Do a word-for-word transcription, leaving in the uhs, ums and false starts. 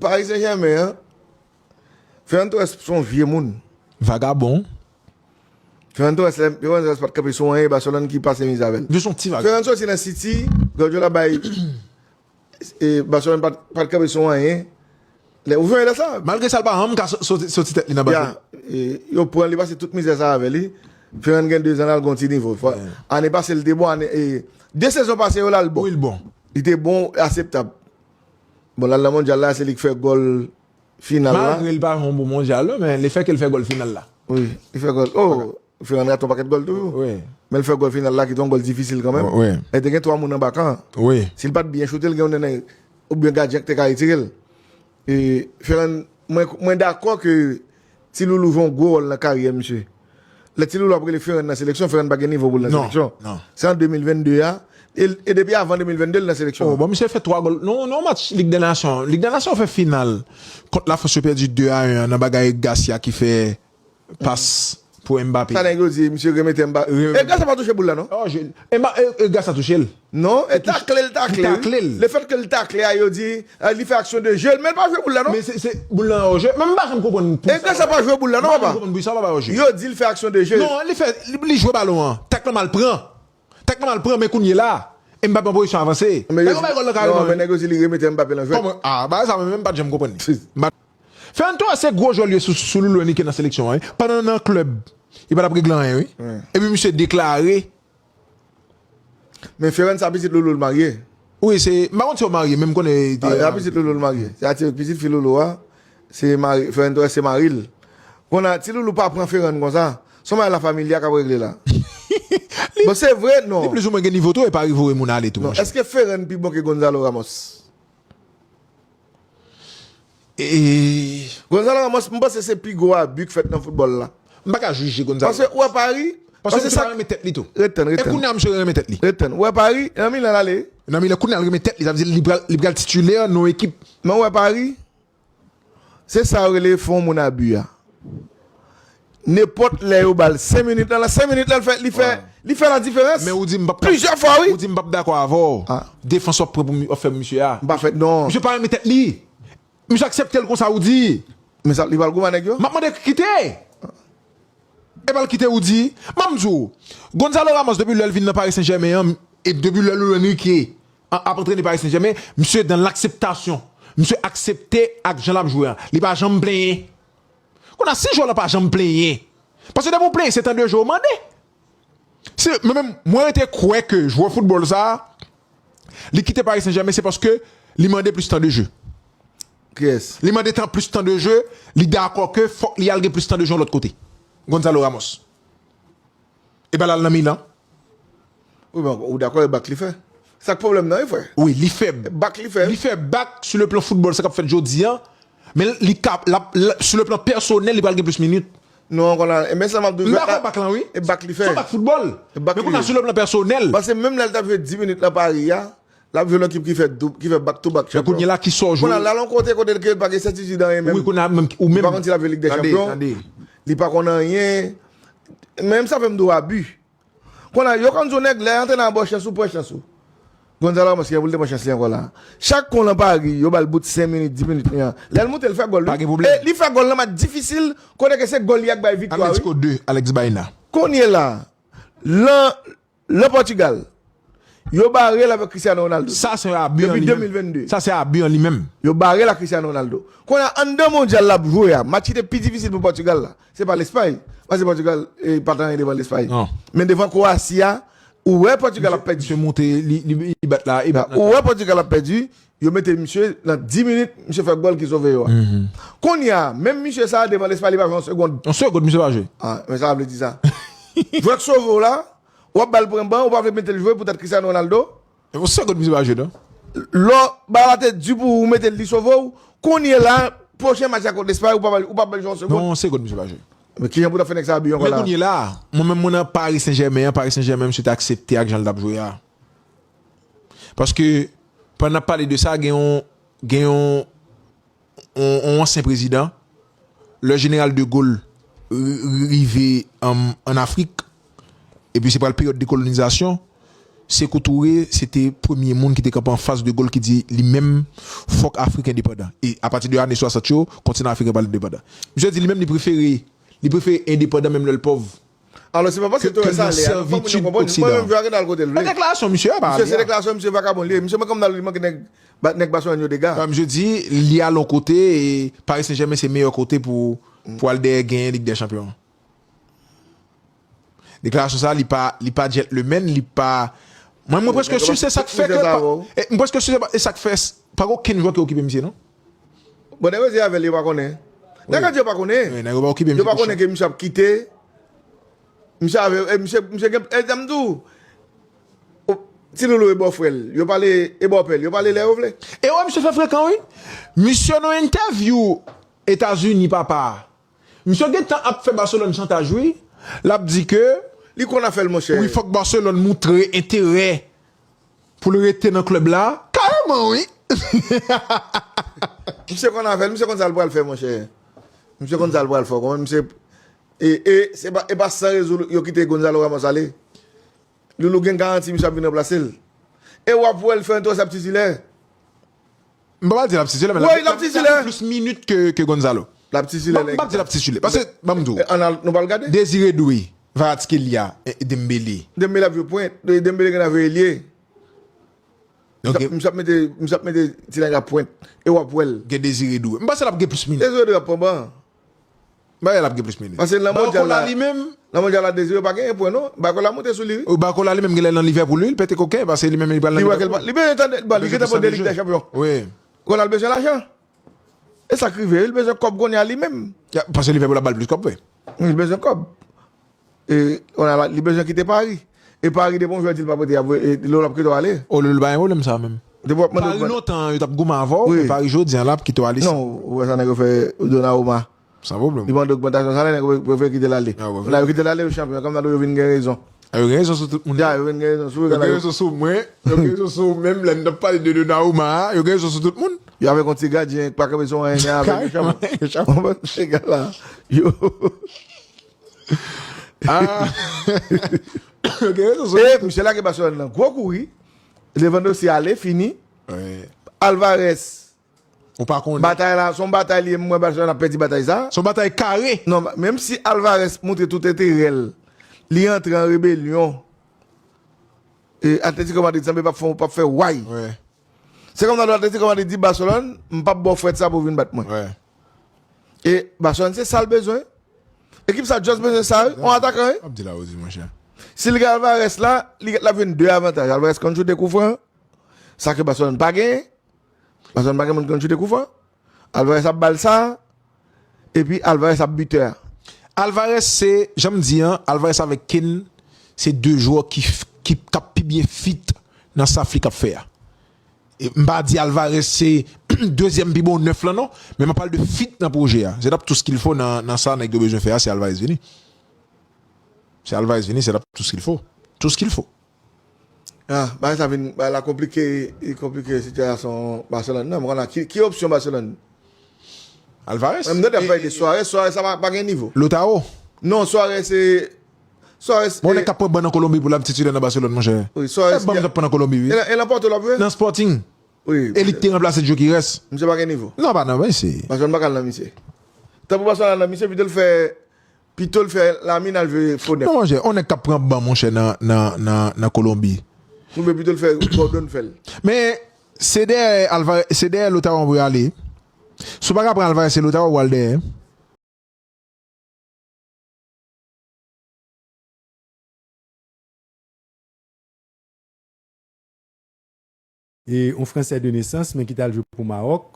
Paris Saint-Germain an, Ferran Torres se yon vye moun. Vagabon. Ferran Torres, lè Ferran Torres pa t kanpe sou anyen, e Barcelone ki pase mizè avè l. Vye se yon ti vagabon. Ferran soti nan City, Guardiola bay e Barcelone pa t kanpe sou anyen. Lè ou jwenn lè sa. Malgre sa l pa janm ka soti tèt li nan bak. Yo pran li pase tout mizè sa avè li. Ferran gen de zan l al gon ti nivo. Ane pase li te bon, ane e de sezon pase yo la l bon. Wi l bon. Li te bon, aseptab. Bon, l al nan mondyal la, se li k fè gòl final la. Malgre l pa fè yon bon mondyal, non, men lefèke l fè gòl final la. Wi, li fè gòl. Oh, Ferran rate yon pakèt gòl toujou. Wi. Men l fè gòl final la ki te yon gòl difisil kanmenm. Wi. E te gen twa moun anba kan. Wi. Si l pa t byen choute, l gen yon nènè oubyen gadyen ki te ka retire l. E Ferran, mwen, mwen dakò ke Ti Loulou jwe yon gwo wòl nan karyè misye. Lè Ti Loulou ap rele Ferran nan seleksyon, Ferran pa gen nivo pou l nan seleksyon. Non. Se an de mil vennde a. E, e depi avan de mil vennde, l nan seleksyon. Oh, bon, misye fè twa gòl. Non, non, match Lig dè Nasyon. Lig dè Nasyon fè final kont Lafrans, yo pèdi de a en nan bagay Garcia ki fè pas pou Mbappé. Sa nèg yo di, misye remete Mbappé. E Garcia pa touche boul la, non? Oh, je, e, e, e Garcia touche l. Non, e takle l takle. Li takle l. Lefèt ke l takle a, yo di, li fè aksyon de je, men l pa jwe boul la, non? Men se, se boul la an je. Men m pa janm konprann pou sa. E Garcia pa jwe boul la, non, papa? M pa janm konprann pou sa, papa, an je. Yo di l fè aksyon de je. Non, li fè, li, li jwe balon an. Tèk lan mal pran. Tèk lan mal pran, men kounye la, Mbappé an pozisyon avanse. Nèg yo bay gòl nan kare non, men nèg yo di li remete Mbappé nan jwèt. Kòman? Ah, bagay sa mwen menm m pa t janm konprann li. Mbappé. Ferran Torres se gwo jwè l ye sou, sou Loulou Enrique nan seleksyon an, wi. Pandan nan klèb, li pa t ap regle anyen, wi. Epi misye deklare. Men Ferran sa pitit Loulou l marye. Wi, se, m pa konn si yo marye, men m konnen. Ah, pitit Loulou l marye. Se a ti pitit fi Loulou a. Se mari, Ferran Torres se mari l. Kounye a, Ti Loulou pa pran Ferran konsa. Se yon bagay La Familia k ap regle la. Bon, se vre, non. Li plizoumwen gen nivo tou, e pa rive voye moun ale tou, monchè. Èske Ferran pi bon ke Gonzalo Ramos? E Gonzalo Ramos, m panse se pi gwo abi k fèt nan foutbòl la. M pa ka jije Gonzalo. Paske ou wè Paris, paske misye pa renmen tèt li tou. Ret tann, ret tann. E kounye a misye renmen tèt li. Ret tann. Ou wè Paris, nan Milan l ale. Nan Milan, kounye a l renmen tèt li, sa vle di li pral, li pral titulè nan yon ekip. Men ou wè Paris, se sa yo rele fè yon moun abi a. Nenpòt lè yo ba l senk minit lan, nan senk minit lan, li fè, li fè, li fè ladiferans. Men ou di m p ap. Plizyè fwa, wi. Ou di m p ap dakò avè w. Defans w ap pran pou w ap fè misye a. M pa fè, non. Misye pa renmen tèt li. Misye aksepte l konsa, ou di. Men sa, li pral goumen ak nèg yo? M ap mande kite. E pa l kite ou di. M ap di w, Gonzalo Ramos, depi lè l vin nan Paris Saint-Germain an, e depi lè Luis Enrique ap antrene Paris Saint-Germain, misye dans l'acceptation. Misye aksepte ak jan l ap jwe an. Li pa janm plenyen. Kounye a, si jwè la pa janm plenyen, paske depi w plenyen, se tan de je w mande. Se, mwen menm, mwen rete kwè ke jwè foutbòl sa a, li kite Paris Saint-Germain, se paske li mande plis tan de je. Kiyès? Li mande tan, plis tan de je, li dakò ke fòk li al gen plis tan de je yon lòt kote. Gonzalo Ramos. Epa l al nan Milan. Wi, men ou dakò e bak li fè. Sa k pwoblèm nan, wi, frè? Wi, li fè. Bak li fè. Li fè bak sou le plan foutbòl, sa k ap fèt jodi a. Men li ka, l ap, l, sou le plan pèsonèl, li pral gen plis minit. Non, konnen, men sa m ap di w. M dakò bak lan, wi. E bak li fè. Se yon bak foutbòl. E bak li ye. Men kounye a, sou le plan pèsonèl. Paske menm lè l t ap jwe dis minit nan Pari a, l ap jwe nan ekip ki fè doub, ki fè back to back champion. Men kounye a, ki sa w jwe? Kounye a, l al yon kote, kote l ke l pa gen sètitid anyen menm. Wi, kounye a, menm, ou menm. Li pa konn si l ap jwe Lig dè Chanpyon. Li pa konn anyen. Men menm sa fè m di w abi. Kounye a, yo konn di w nèg, lè antrenè a ba w chans, ou pran chans ou. Gonzalo Ramos gen pou l te pran chans li ankò la. Chak kou l an Pari, yo ba l bout senk minit, dis minit li an. Lè l moute, l fè gòl, wi. Pa gen pwoblèm. E li fè gòl nan match difisil, kote ke se gòl li a k bay viktwa, wi. Atletico de, Alex Baena. Kounye la, lan, lan Pòtigal, yo bare l avèk Cristiano Ronaldo. Sa se abi an li menm. Depi de mil vennde. Sa se abi an li menm. Yo bare l ak Cristiano Ronaldo. Kounye a, anndan mondyal l ap jwe a, match ki te pi difisil pou Pòtigal la, se pa Lespay. Paske Pòtigal, e, pa t anyen devan Lespay. Non. Men devan Kwowasi a, ou wè Pòtigal ap pèdi. Misye moute, li, li, li bat la, li bat la. Ou wè Pòtigal ap pèdi, yo mete misye nan dis minit, misye fè gòl ki sove yo a. Kounye a, menm misye sa a devan Lespay, li pa jwe yon segonn. Yon segonn, misye pa jwe. Ah, men sa vle di sa. Jwè k sove w la, w ap ba l pran ban, ou pa vle mete l jwe poutèt Cristiano Ronaldo. Yon segonn misye pa jwe, non. Lè bagay la te di pou ou mete l, li sove w. Kounye la, pwochen match la kont Lespay, ou pa, ou pa ba l jwe yon segonn. Non, yon segonn misye pa jwe. Men kijan pou w ta fè nèg sa abi ankò la? Men kounye la, mwen menm mwen nan Paris Saint-Germain an, Paris Saint-Germain, misye te aksepte ak jan l t ap jwe a. Paske, pandan n ap pale de sa, gen yon, gen yon, yon, yon ansyen prezidan, lè jeneral de Gaulle ri-, ri-, rive an, an Afrik, epi se pral peryòd dekolonizasyon, Sekou Toure se te premye moun ki te kanpe anfas De Gaulle ki di li menm fòk Afrik endepandan. E apati de ane swasant yo, kontinan Afriken pral endepandan. Misye di li menm li prefere, li prefere endepandan menm lè l pòv. Alò, se pa paske Toure sale a, non, fò moun yo konprann. Mwen menm, Joaquin al kote l vle. Deklarasyon misye a pa ale a. Misye se deklarasyon misye vakabon li ye. Misye menm kòm nan li manke nèg, ba- nèg Baselòn yo dega. Misye di li al yon kote e Paris Saint-Germain se meyè kote pou, pou al dèyè genyen Lig dè Chanpyon. Deklarasyon sa, li pa, li pa gentleman, li pa. Mwen, mwen prèske si se sa k fè ke pa, e, mwen prèske si se pa, e sa k fè s- pa gen okenn jwè ki okipe misye, non? Bon, nèg yo di avè l, yo pa konnen. Nèg yo di yo pa konnen. Wi, nèg yo pa okipe misye. Yo pa konnen ke misye ap kite. Misye avè, e, misye, misye gen, e, m di w, o, Ti Loulou e bòfrè l. Yo pale, e bòpè l. Yo pale lè yo vle. E wè, misye fè frekan, wi. Misye nan entèvyou Etazini, papa. Misye gentan ap fè Barcelone chantaj, wi. L ap di ke li konn afè l, monchè. Wi, fòk Barcelone moutre enterè pou l rete nan klèb la. Kareman, wi. Misye konn afè l, misye konn sa l pral fè, monchè. Misye konn sa l pral fè. Kòman misye, e, e, se pa, e pa san rezon yo kite Gonzalo Ramos ale. Loulou gen garanti misye ap vin ranplase l. E w ap wè l fè entèvansyon ap titilè. M pa pral di l ap titilè, men l ap, wi, l ap titilè. Plis minit ke, ke Gonzalo. L ap titilè. M pa, m pa di l ap titilè. Paske, ban m di w. E, ann al, nou pral gade. Désiré Doué, Kvaratskhelia, e, Dembélé. Dembélé ap jwe pwent. Dembélé gen nan jwe elye. Ok. Misye ap mete, misye ap mete ti nèg la pwent. E w ap wè l. Gen Désiré Doué. M panse l ap gen plis minit. Désiré Doué ap pran ban. Bagay la ap gen plis minit. Paske nan mondyal la, li menm, nan mondyal la, Désiré pa genyen pwen, non. Barcola monte sou li, wi. Barcola li menm genlè nan Liverpool, wi, li pete koken, paske li menm li pral nan Liverpool. Li gentan pran de Lig dè Chanpyon. Wi. Ronald bezwen lajan. E sa k rive, wi, li bezwen kòb kounye a li menm. Paske Liverpool ap ba l plis kòb, wi. Wi, li bezwen kòb. E, Ronald, li bezwen kite Paris. E Paris depi yon jwè di l pa prete, y ap voye, e, lè l ap kite w ale. O, lè l pa gen pwoblèm sa menm. Depi w ap mande Paris lontan, yo t ap goumen avè w, men Paris jodi a la ap kite w ale. Non, ou wè sa nèg yo fè Donnarumma. San pwoblèm. Li mande ogmantasyon salè, nèg yo prefere kite l ale. Lè yo kite l ale, yo chanpyon. Kòm nan yo vin gen rezon. Yo gen rezon sou tout moun. Ya, yo vin gen rezon sou, yo gen rezon sou mwen, yo gen rezon sou ou menm, lè n t ap pale de Donnarumma a, yo gen rezon sou tout moun. Yo avèk yon ti gadyen, pa kanpe sou anyen avèk yo chanpyon. Yo chanpyon. Yo. Ah. Yo gen rezon sou tout moun. E misye lage Barcelone nan gwo kou, wi. Lewandowski ale, fini. Alvarez. Ou pa konnen. Batay la, se yon batay li ye, m wè Barcelone ap pèdi batay sa. Se yon batay kare. Non, menm si Alvarez montre tout enterè l, li antre an rebelyon, e Atletico Madrid sanble p ap fè, p ap fè way. Wi. Se kòm nan Atletico Madrid di Barcelone, m p ap ba w frèt sa pou w vin bat mwen. Wi. E Barcelone se sa l bezwen. Ekip sa just bezwen sa, wi. Yon atakan, wi. M ap di la, Rosie, monchè. Si l gen Alvarez la, li, l ap jwenn de avantaj. Alvarez konn choute kou fran, sa ke Barcelone pa genyen. Barcelone pa gen moun ki konn choute kou fran. Alvarez ap ba l sa, epi Alvarez ap bitè a. Alvarez se, jan m di an, Alvarez avèk Kane, se de jwè ki, ki, k ap pi byen fit nan staff li k ap fè a. E m pa di Alvarez se dezyèm pi bon nèf lan non, men m ap pale de fit nan pwojè a. Se t ap tout ce qu'il faut nan, nan sa nèg yo bezwen fè a, se Alvarez vini. Se Alvarez vini, se t ap tout ce qu'il faut. Tout ce qu'il faut. Ah, bagay sa vin, bagay la konplike, li konplike sitiyasyon Barcelone nan. Mwen konnen ki, ki opsyon Barcelone? Alvarez? Menm nou te ap pale de Suarez, Suarez sa pa, pa gen nivo. Lautaro? Non, Suarez se, Suarez. Bon, nèg k ap pran ban nan Kolonbi pou l ap titilè nan Barcelone, monchè. Wi, Suarez. E ban l ap pran nan Kolonbi, wi. E nan, e nan Porto l ap jwe? Nan Sporting. Wi. E li k te ranplase Gyökeres. Misye pa gen nivo. Non, pa nan, men se. Barcelone pa ka al nan misye. Tan pou Barcelone al nan misye, pito l fè Pito l fè Lamine al jwe fo nèf. Non, monchè, on nèg k ap pran ban, monchè, nan, nan, nan, nan Kolonbi. Ou vle pito l fè Gordon fè l. Men, se dèyè Alvarez, se dèyè Lautaro pou y ale. Si w pa ka pran Alvarez, se Lautaro pou al dèyè. E yon Fransè de nesans, men ki t al jwe pou Mawòk.